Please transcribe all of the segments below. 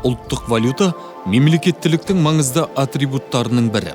Ұлттық валюта мемлекеттіліктің маңызды атрибуттарының бірі.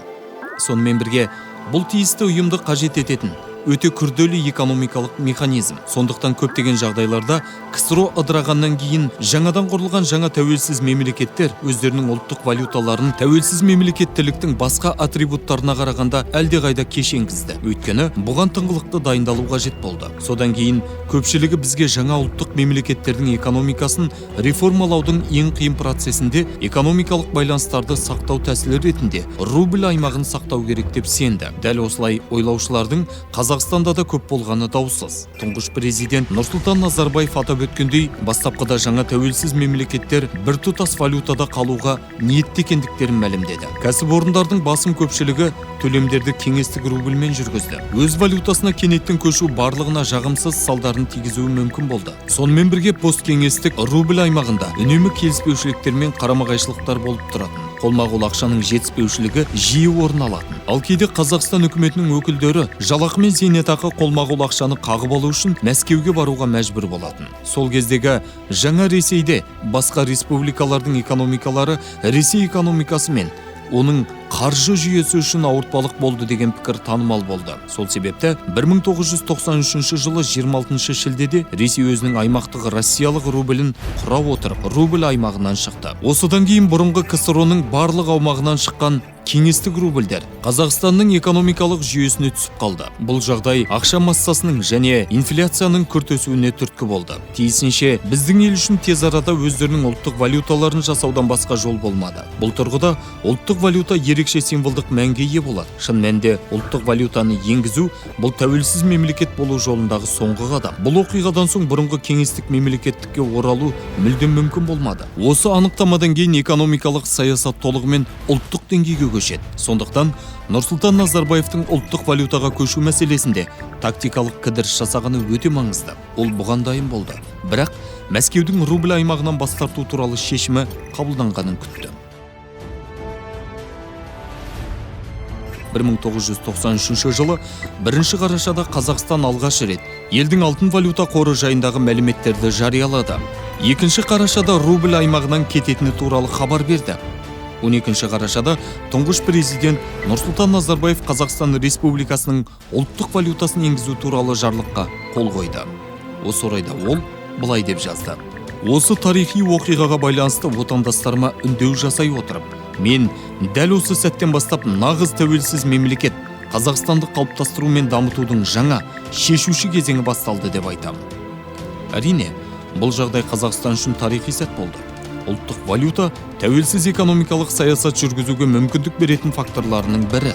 Сонымен бірге бұл тиісті ұйымды қажет ететін өте күрделі экономикалық механизм. Сондықтан көптеген жағдайларда КСРО ыдырағаннан кейін жаңадан құрылған жаңа тәуелсіз мемлекеттер өздерінің ұлттық валюталарын тәуелсіз мемлекеттіліктің басқа атрибуттарына қарағанда әлдеқайда кеш енгізді. Өйткені бұған тыңғылықты дайындалу қажет болды. Содан кейін көпшілігі бізге жаңа ұлттық мемлекеттердің экономикасын реформалаудың ең қиын процесінде экономикалық байланыстарды сақтау тәсілі ретінде рубль аймағын сақтау керек деп сенді. Дәл осылай ойлаушылардың Қазақстанда да көп болғаны даусыз. Тұңғыш президент Нұрсұлтан Назарбаев атап өткендей, бастапқыда жаңа тәуелсіз мемлекеттер біртұтас валютада қалуға ниетті екендіктерін мәлімдеді. Кәсіпорындардың басым көпшілігі төлемдерді кеңестік рубльмен жүргізді. Өз валютасына кенеттен көшу барлығына жағымсыз салдарын тигізуі мүмкін болды. Сонымен бірге посткеңестік рубль аймағында үнемі келіспеушіліктер мен қарама-қайшылықтар болып тұратын. Қолма-қол ақшаның жетіспеушілігі жиі орын алатын. Ал кейде Қазақстан үкіметінің өкілдері жалақы мен зейнетақы қолма-қол ақшаны қағып алу үшін Мәскеуге баруға мәжбүр болатын. Сол кездегі жаңа Ресейде басқа республикалардың экономикалары Ресей экономикасы мен оның қаржы жүйесі үшін ауыртпалық болды деген пікір танымал болды. Сол себепті 1993 жылы 26 шілдеде Ресей өзінің аймақтық россиялық рублін құра отырып, рубль аймағынан шықты. Осыдан кейін бұрынғы КСРО-ның барлық аумағынан шыққан кеңестік рубльдер Қазақстанның экономикалық жүйесіне түсіп қалды. Бұл жағдай ақша массасының және инфляцияның күрт өсуіне түрткі болды. Тиісінше, біздің ел үшін тез арада өздерінің ұлттық валюталарын жасаудан басқа жол болмады. Бұл тұрғыда ұлттық валюта ерекше символдық мәнге ие болады. Шын мәнінде ұлттық валютаны енгізу бұл тәуелсіз мемлекет болу жолындағы соңғы қадам. Бұл оқиғадан соң бұрынғы кеңестік мемлекеттікке оралу мүлдем мүмкін болмады. Осы анықтамадан кейін экономикалық саясат толығымен ұлттық деңгейге көшеді. Сондықтан Нұрсұлтан Назарбаевтың ұлттық валютаға көшу мәселесінде тактикалық кідіріс жасағаны өте маңызды. Ол бұған дайын болды. Бірақ Мәскеудің рубль аймағынан бас тарту туралы шешімі қабылданғанын күтті. 1993 жылы 1 қарашада Қазақстан алғаш рет елдің алтын валюта қоры жайындағы мәліметтерді жариялады. 2 қарашада рубль аймағынан кететіні туралы хабар берді. 12 қарашада тұңғыш президент Нұрсұлтан Назарбаев Қазақстан Республикасының ұлттық валютасын енгізу туралы жарлыққа қол қойды. Осы орайда ол былай деп жазды: Осы тарихи оқиғаға байланысты отандастарыма үндеу жасай отырып, мен дәл осы сәттен бастап нағыз тәуелсіз мемлекет Қазақстанды қалыптастыру мен дамытудың жаңа шешуші кезеңі басталды деп айтамын. Әрине, бұл жағдай Қазақстан үшін тарихи сәт болды. Ұлттық валюта тәуелсіз экономикалық саясат жүргізуге мүмкіндік беретін факторларының бірі.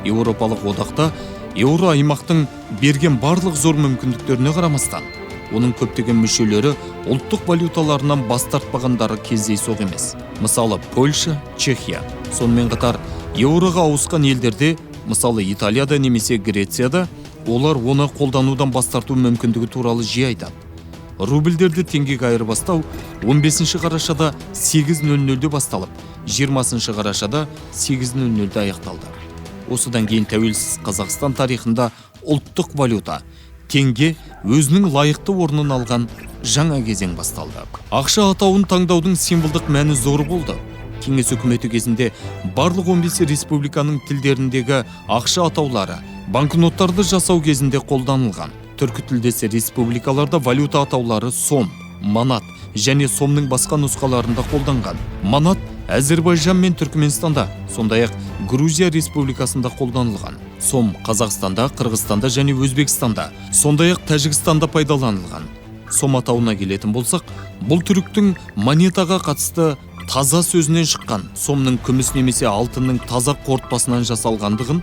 Еуропалық одақта еуро аймақтың берген барлық зор мүмкіндіктеріне қарамастан, оның көптеген мүшелері ұлттық валюталарынан бас тартпағандары кездейсоқ емес. Мысалы, Польша, Чехия. Сонымен қатар еуроға ауысқан елдерде, мысалы Италияда немесе Грецияда, олар оны қолданудан бас тарту мүмкіндігі туралы жиі айтады. Рубльдерді теңгеге айырбастау 15 қарашада 8.00-де басталып, 20 қарашада 8.00-де аяқталды. Осыдан кейін тәуелсіз Қазақстан тарихында ұлттық валюта теңге өзінің лайықты орнын алған жаңа кезең басталды. Ақша атауын таңдаудың символдық мәні зор болды. Кеңес үкіметі кезінде барлық 15 республиканың тілдеріндегі ақша атаулары банкноттарды жасау кезінде қолданылған. Түркі тілдес республикаларда валюта атаулары сом, манат және сомның басқа нұсқаларында қолданған. Манат Әзербайжан мен Түркіменстанда, сондай-ақ Грузия Республикасында қолданылған. Сом Қазақстанда, Қырғызстанда және Өзбекстанда, сондай-ақ Тәжікстанда пайдаланылған. Сом атауына келетін болсақ, бұл түріктің монетаға қатысты таза сөзінен шыққан. Сомның күміс немесе алтынның таза қорытпасынан жасалғандығын,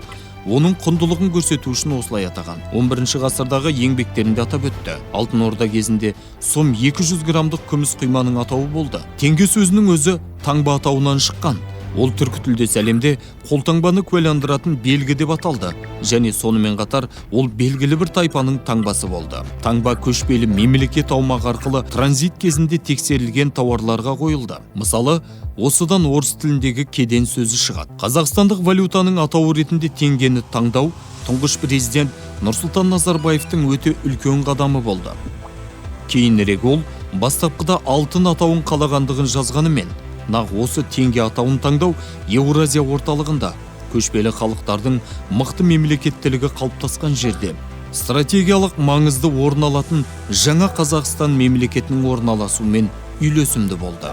оның құндылығын көрсету үшін осылай атаған. 11 ғасырдағы еңбектерінде атап өтті. Алтын Орда кезінде сом 200 граммдық күміс құйманың атауы болды. Теңге сөзінің өзі таңба атауынан шыққан. Ол түркі тілдес әлемде қолтаңбаны куәландыратын белгі деп аталды және сонымен қатар ол белгілі бір тайпаның таңбасы болды. Таңба көшпелі мемлекет аумағы арқылы транзит кезінде тексерілген тауарларға қойылды. Мысалы, осыдан орыс тіліндегі кеден сөзі шығады. Қазақстандық валютаның атауы ретінде теңгені таңдау тұңғыш президент Нұрсұлтан Назарбаевтың өте үлкен қадамы болды. Кейінірек ол бастапқыда алтын атауын қалағандығын жазғанымен, Нақ осы теңге атауын таңдау Еуразия орталығында көшпелі халықтардың мықты мемлекеттілігі қалыптасқан жерде стратегиялық маңызды орын алатын жаңа Қазақстан мемлекетінің орналасуымен үйлесімді болды.